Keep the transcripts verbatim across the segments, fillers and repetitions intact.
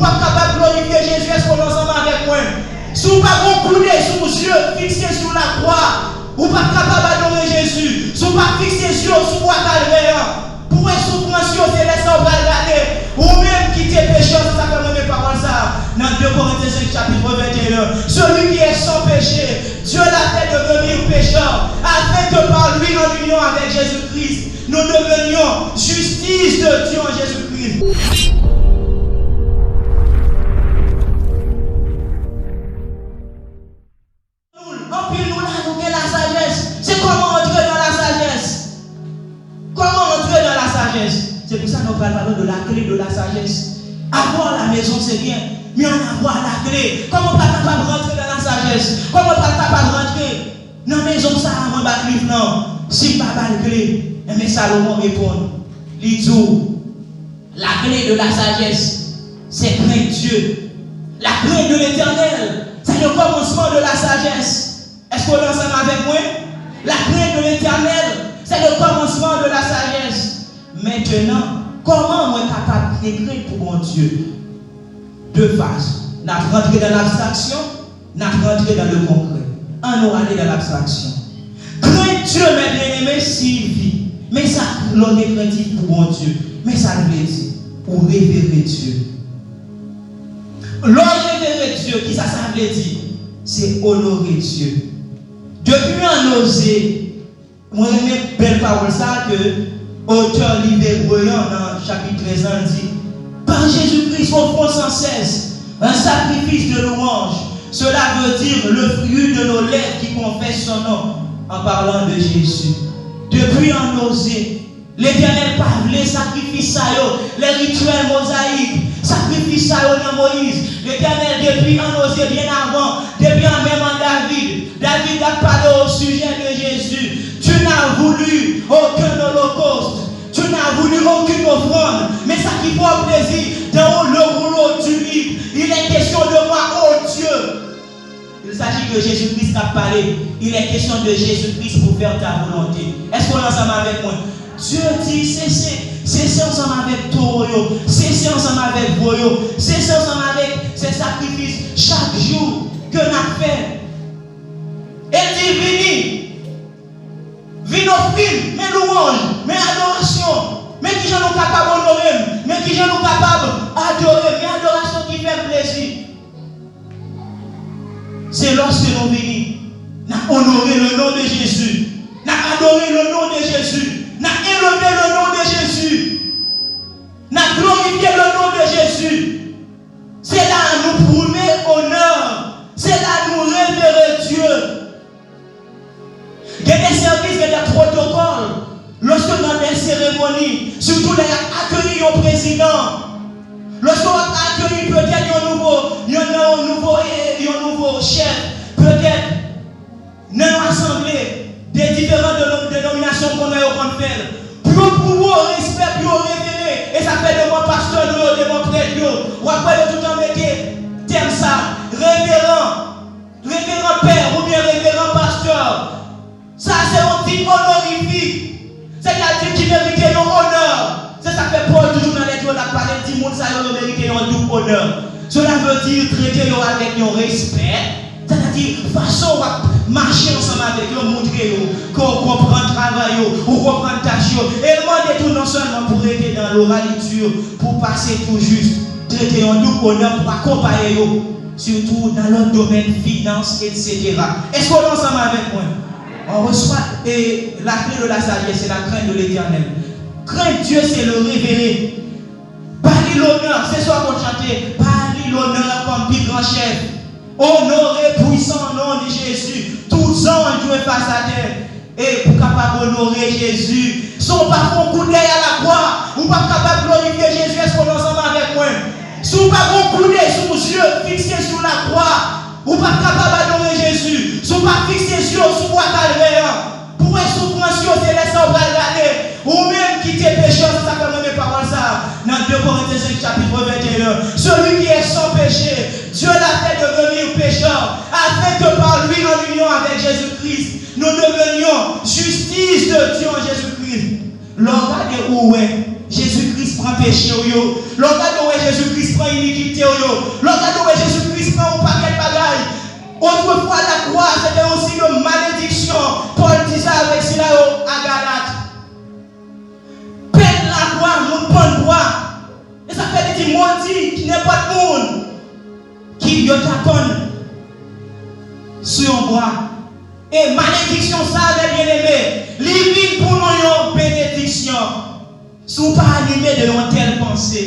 Ou p ap kapab glorifye Jezi, èske w ansanm avèk mwen? Si w pa gen yon kou de zye fikse sou lakwa, ou p ap kapab adore Jezi. Si w pa fikse zye w sou bwa Kalvè a, pou wè soufrans yo, se lè sa w pral gade. Ou menm ki te pechè, se sa fè m renmen pawòl sa a. Nan de Korentyen senk, chapitre vingt et un, celui qui est sans péché, Dieu l'a fait devenir pécheur, afin que par lui, en union avec Jésus-Christ, nous devenions justice de Dieu en Jésus-Christ. Anpil nou la, nou gen lasajès. Se kòman antre nan lasajès? Kòman antre nan lasajès? Se pou sa nou pral pale de la clé de la sagesse. Avoir la maison, c'est bien, mais en avoir la clé. Kòman w pral kapab rantre nan lasajès? Kòman w pral kapab rantre nan mezon sa a mwen ba w liv nan, si m pa ba l kle? Enben, Salomon reponn, li di w, la clé de la sagesse, c'est craindre Dieu. La crainte de l'Éternel, c'est le commencement de la sagesse. Èske w ansanm avèk mwen? La crainte de l'Éternel, c'est le commencement de la sagesse. Mentnan, kòman mwen kapab gen krent pou Bondye? De faz. N ap rantre nan labstraksyon, n ap rantre nan le konkrè. Ann nou ale nan labstraksyon. Craindre Dieu, mes bien-aimés, siyifi, men sa, lè w gen krentif pou Bondye, men sa l vle di, ou revere Dye. Lè w revere Dye, kisa sa vle di? Se onore Dye. Depi an Oze, mwen renmen bèl pawòl sa a ke otè liv Ebre an nan chapit trèz lan di, Par Jésus-Christ, offrons sans cesse un sacrifice de louange. Cela veut dire le fruit de nos lèvres qui confesse son nom, en parlant de Jésus. Depi an Oze, Letènèl pa vle sakrifis sa yo, lè rityèl mozayik, sakrifis sa yo nan Moyiz. Letènèl, depi an Oze, byen avan, depi an menm an David, David ap pale o sijè de Jezi. Tu n'as voulu aucun holocauste, tu n'as voulu aucune offrande. Men sa ki fè w plezi, dans le rouleau du livre, il est question de moi, ô Dieu. Il s'agit de Jésus-Christ k ap pale. Il est question de Jésus-Christ pour faire ta volonté. Èske w ansanm avèk mwen? Dye di, sese, sese ansanm avèk towo yo, sese ansanm avèk vo yo, sese ansanm avèk se sakrifis chak jou ke n ap fè. E l di, vini, vin ofri m, men louwanj, men adorasyon, men kijan nou kapab onore m, men kijan nou kapab adore m, men adorasyon ki fè m plezi. Se lòske nou vini, n ap onore le non de Jezi, n ap adore le non de Jezi, n ap eleve le non de Jezi, n ap glorifye le non de Jezi. Se la nou pwouve onè, se la nou revere Dye. Gen de sèvis, gen de pwotokòl. Lòske nan de seremoni, sitou lè y ap akeyi yon prezidan, lòske w ap akeyi petèt yon nouvo, yon, yon nouvo, eh, yon nouvo chèf, petèt nan yon asanble de diferan denom-, denominasyon, m konnen yo konn fè l. Pou yo pwouve w respè, pou yo revere, e sa fè devan pastè nou yo, devan prèt yo, w ap wè yo toutan mete tèm sa, reveran. Reveran pè oubyen reveran pastè, sa se yon tit onorifik, sètadi ki merite yon onè. Se sa k fè Pòl toujou nan lèt yo l ap pale, l di moun sa yo, yo merite yon doub onè. Cela veut dire trete yo avèk yon respè, sètadi fason w ap mache ansanm avèk yo, montre yo ke w konprann travay yo, ou konprann tach yo. E l mande tou non sèlman pou rete nan loraliti, pou pase tou jis, trete yon doub onè pou akonpaye yo. Sitou nan lòt domèn, finans, etsetera. Èske w ansanm avèk mwen? On reçoit, et la clé de la sagesse, c'est la crainte de l'Éternel. Craindre Dieu, c'est le révérer. Ba li lonè, se sa w konn chante, ba li lonè kòm pi gran chèf. Honoré puissant nom de Jésus, tous anges doivent face à terre. E pou kapab onore Jezi, si w pa fè yon kout dèyè lakwa, ou p ap kapab glorifye Jezi. Èske w ansanm avèk mwen? Si w pa gen yon kou de zye fikse sou lakwa, ou p ap kapab adore Jezi. Si w pa fikse zye w sou bwa Kalvè a, pou wè soufrans yo, se lè sa w pral gade. Ou menm ki te pechè, se sa fè m renmen pawòl sa a. Nan de Korentyen senk, chapitre vingt et un, celui qui est sans péché, Dieu l'a fait devenir pécheur, afin que par lui, en union avec Jésus-Christ, nous devenions justice de Dieu en Jésus-Christ. Lè w gade ou wè Jezi Kris pran peche w yo. Lè w gade ou wè Jezi Kris pran inikite w yo. Lè w gade w wè Jezi Kris pran yon pakèt bagay. Otrefwa, lakwa se te yon siy de malediksyon. Pòl di sa avèk sila yo a Galat. Pèn lakwa, moun pann bwa. E sa fè li di, modi nenpòt moun ki yo ta pann sou yon bwa. E malediksyon sa, mè byeneme, li vin pou nou yon benediksyon. Si w pa anime de yon tèl panse,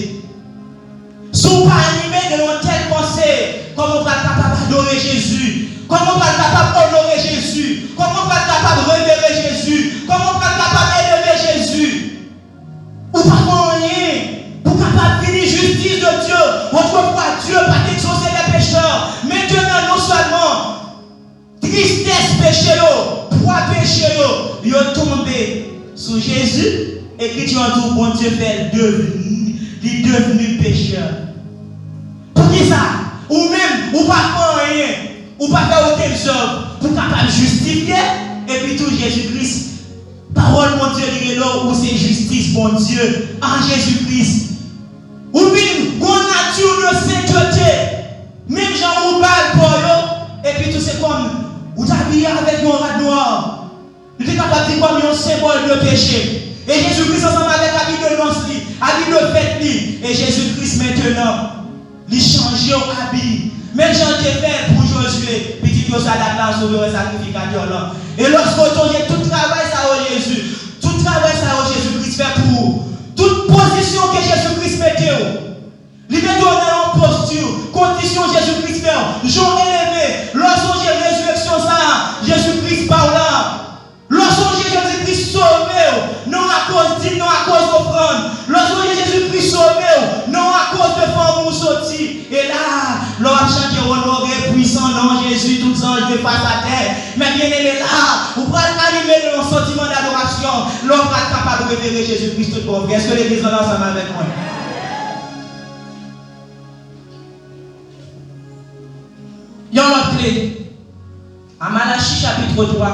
si w pa anime de yon tèl panse, kòman w pral kapab adore Jezi? Kòman w pral kapab onore Jezi? Kòman w pral kapab revere Jezi? Kòman w pral kapab eleve Jezi? Ou pa fè anyen pou kapab vini jistis de Dye. Otrefwa, Dye pa t egzose lè pechè. Mentenan, non sèlman tristès peche yo, pwa peche yo, yo tonbe sou Jezi. Ekriti an di w Bondye fè l devni, li devni pechè. Poukisa? Ou menm, ou pa fè anyen, ou pa fè okenn zèv pou kapab jistifye, epi tou Jezi Kris, pawòl Bondye li rele w, ou se jistis Bondye an Jezi Kris. Ou vin gon nati de sentete, menm jan ou ba l pa w yo, epi tou se kòm ou t abiye avèk yon rad nwa. Nou te kapab di kòm yon senbòl de peche. E Jezi Kris ansanm avèk abi de nòs li, abi de fèt li, e Jezi Kris mentenan, li chanje w abi. Menm jan l te fè l pou Jozye, pitit Yosadak la, souveren sakrifikatè lan. E lòske w sonje tout travay sa yo Jezi, tout travay sa yo Jezi Kris fè pou ou, tout pozisyon ke Jezi Kris mete w, li mete w nan yon posti, kondisyon Jezi Kris fè w, jan w eleve, lè w sonje rezireksyon sa a, Jezi Kris ba w la. Lè w sonje Jezi Kris sove w, non akoz dim, non akoz ofrann. Lè w sonje Jezi Kris sove w, non akoz de fanmi w soti. E la, lè w ap chante onore pwisan non Jezi, tout zanj de fas atè. Mè byeneme la, ou pral anime de yon santiman dadorasyon. Lè w pral kapab revere Jezi Kris tout bon vre. Èske legliz la ansanm avèk mwen? Yon lòt kle. A Malachi chapit twa.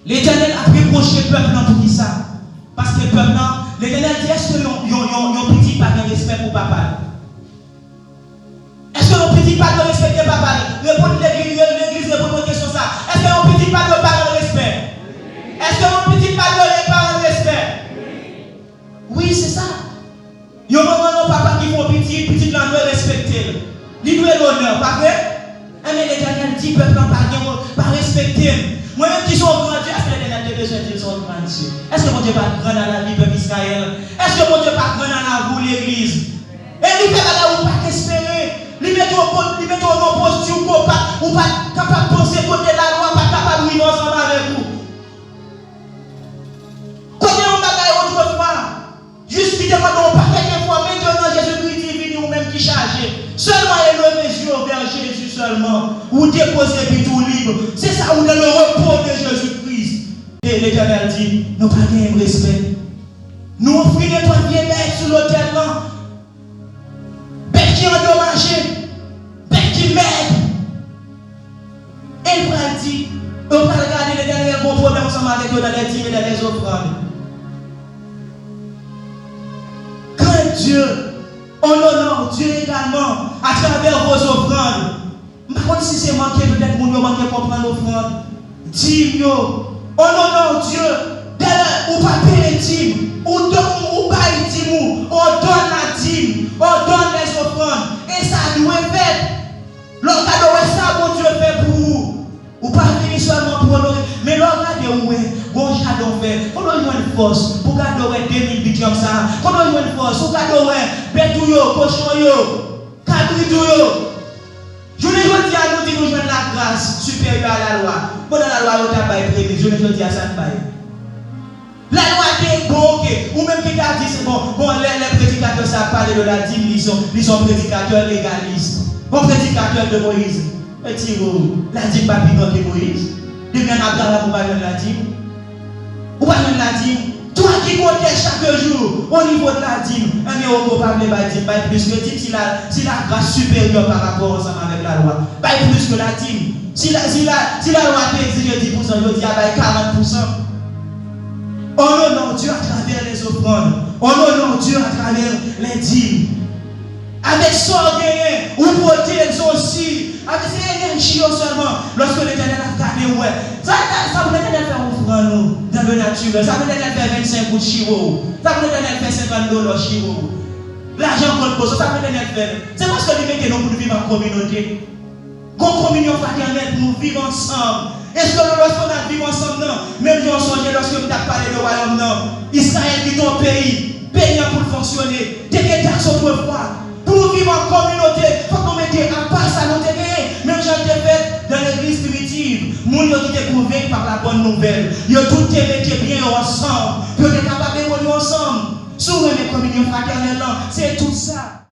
Letènèl ap repwoche pèp lan poukisa? Paske pèp lan, Letènèl di, èske yon, yon, yon, yon pitit pa gen respè pou papa l? Èske yon pitit pa dwe respekte papa l? Reponn legliz, legliz, reponn mwen kesyon sa. Èske yon pitit pa dwe pa rann respè? Èske yon pitit pa dwe pa rann respè? Wi, se sa. Yon manman, yon papa ki fè yon pitit, pitit lan dwe respekte l. Li dwe lonè, pa vre? Enben, Letènèl di, pèp lan pa gen, pa respekte m. Mwen menm ki se yon gran Dye, èske Letènèl te bezwen di l se yon gran Dye? Èske Bondye pa gran nan lavi pèp Izrayèl? Èske Bondye pa gran nan lavi w, legliz? E li fè bagay ou pa t espere. Li mete w kot, li mete w nan posti ou ko pa, ou pa t kapab panse kote lalwa pa t kapab rive ansanm avèk ou. Kote yon bagay otrefwa, jis ki te mande yon pakèt efò, mentenan Jezikri di, vini ou menm ki chaje. Sèlman eleve zye w vè Jezi sèlman. Ou depoze epi tou lib. Se sa ou dans le repos de Jésus-Christ. E Letènèl di, nou pa genyen respè. Nou ofri nenpòt vye bèt sou lotèl lan. Bèt ki andomaje, bèt ki mèg. E l pral di, yo pral gade Letènèl gen gwo pwoblèm ansanm avèk yo dans les dîmes et dans les offrandes. Crains Dieu, en honorant Dieu également à travers vos offrandes. M pa konn si se manke, petèt moun yo manke konprann ofrann, dim yo. On onò Dye, dèyè ou pa peye dim, ou don, ou bay dim ou, on donne la dîme, on donne les offrandes. E sa dwe fèt. Lè w gade w wè sa Bondye fè pou ou, ou pa vini sèlman pou onore, men lè w gade ou wè, gon jaden w fè, kote w jwenn fòs pou gade w wè de mil bidjèm sa, kote w jwenn fòs, ou gade w wè bèt ou yo, kochon yo, kabrit ou yo. Jounen jodi a, nou di nou jwenn lagras siperyè a lalwa. Pandan lalwa yo ta bay premis, jounen jodi a, sa n bay? Lalwa te bon, oke. Ou menm ki ta di, se bon, bon, lè, lè predikatè sa ap pale de ladim, li se, li se yon predikatè legalis. Bon, predikatè de Moyiz. Retire w. Ladim pa pi gran ke Moyiz. Depi an Abraram, ou pa jwenn ladim. Ou pa jwenn ladim. Twa ki konte chak jou o nivo de ladim. Enben, oke, ou pa vle bay dim, bay plis ke dim, si la, si lagras siperyè pa rapò ansanm avèk lalwa. Bay plis ke ladim. Si la, si la, si lalwa te egzije dis pousan, jodi a bay karant pousan. On onò Dye atravè lèzofrann. On onò Dye atravè lèdim. Sa w genyen, ou pote egzòsis. Ap di se enèji yo sèlman. Lòske Letènèl ap gade, ou wè. Sa, sa, sa pou Letènèl fè ofrann ou dans le naturel. Sa pou Letènèl fè vennsenk goud chiwo ou. Sa pou Letènèl fè senkant dola chiwo ou. Lajan kont poso, sa pou Letènèl fè. Se paske li mete nou pou nou viv an kominote. Gon kominyon fratènèl pou nou viv ansanm. Èske nou, lòske n ap viv ansanm nan, menm jan w sonje lòske m t ap pale de wayòm nan, Izrayèl ki te yon peyi, peyi an pou l fonksyone, te gen taks otrefwa. Pou nou viv an kominote, fòk nou mete apa sa nou te genyen, menm jan l te fèt nan legliz primitiv. Moun yo ki te convaincu par la bonne nouvelle, yo tout te mete byen yo ansanm, pou yo te kapab evolye ansanm. Si w renmen kominyon fratènèl lan, se tout sa.